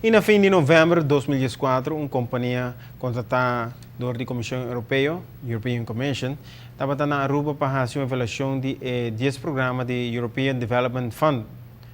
Y na fin di november di 2014, un compania contrata door di Comision Europeo, European Commission, tabata na Aruba pa haci un evaluacion di 10 programa di European Development Fund,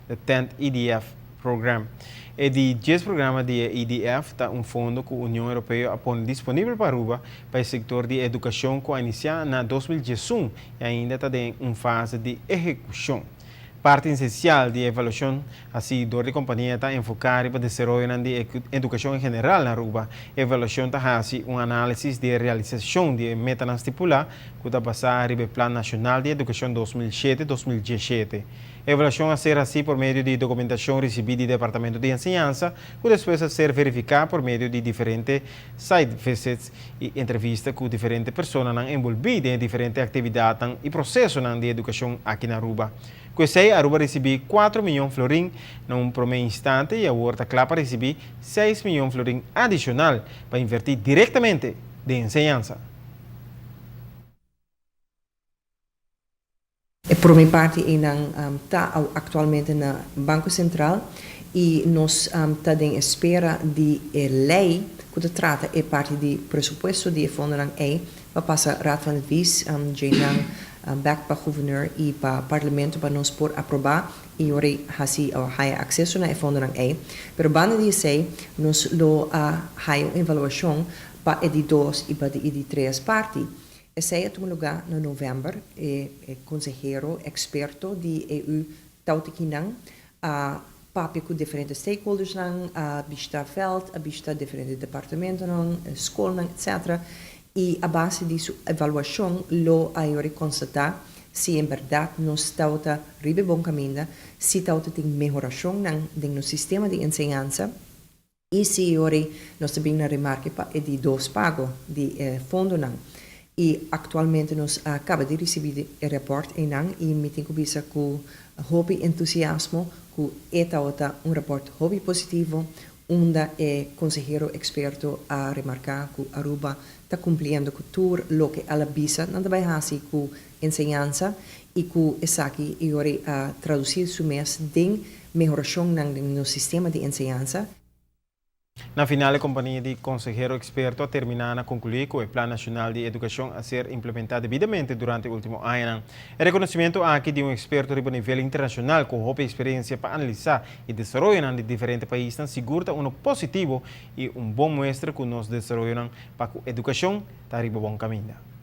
the 10th EDF Program. E di 10 programa di EDF ta un fondo cu Union Europeo a pone disponibel pa Aruba pa e sector di educacion cu a inicia na 2011 y ainda ta den un fase di ehecucion. Parti esencial di evaluacion haci door di compania ta enfoca riba desaroyo di educacion en general na Aruba. Evaluacion ta haci un analisis di realisacion di meta stipula cu ta basa riba Plan Nacional di Educacion 2007-2017. Evaluacion a ser haci pa medio di documentacion ricibi di Departamento di Enseñansa, cu despues a ser verifica pa medio di diferente site visits y entrevista cu diferente persona envolvi den diferente actividad y proceso di educacion aki na Aruba. Cu esey, Aruba a ricibi 4 miyon florin na un prome instante y awor ta cla pa ricibi 6 miyon florin adicional pa inverti directamente den enseñansa. E prome parti einan ta actualmente na Banco Central y nos ta den espera di ley cu ta trata e parti di presupuesto di fondo ei pa pasa Raad van Advies, nan back pa gouverneur y pa parlamento pa nos por aproba y ora hasi haya acceso na e fondo ei. Pero banda di esey nos lo a haya un evaluacion pa e di 2 y pa e di 3 parti. Esey a tuma luga na november e consehero experto di EU tabata akinan a papia cu diferente stakeholders nan, a bishita veld, a bishita diferente departamento nan, scol nan, etc. Y a base di su evaluacion lo a constata si en berdad nos ta riba bon caminda, si ta tin mehoracion den nos sistema di enseñansa y si ora nos tambe na remarke pa e di dos pago di fondo nan. Y actualmente nos a caba di ricibi e rapport einan y mi tin cu bisa cu hopi entusiasmo cu e ta un rapport hopi positivo, unda e consehero experto a remarca cu Aruba ta cumpliendo cu tur loke el a bisa nan ta bay hasi cu enseñansa y cu esaki a traduci su mes den mehoracion den sistema di enseñansa. Na final, e compania di consehero experto a termina na conclui cu e Plan Nacional di Educacion a ser implementa debidamente durante e ultimo aña. E reconocimento aki di un experto di nivel internacional cu hopi experiencia pa analisa e desaroyo di diferente pais, sigur ta uno positivo y un bon muestra cu nos desaroyo pa educacion ta riba bon caminda.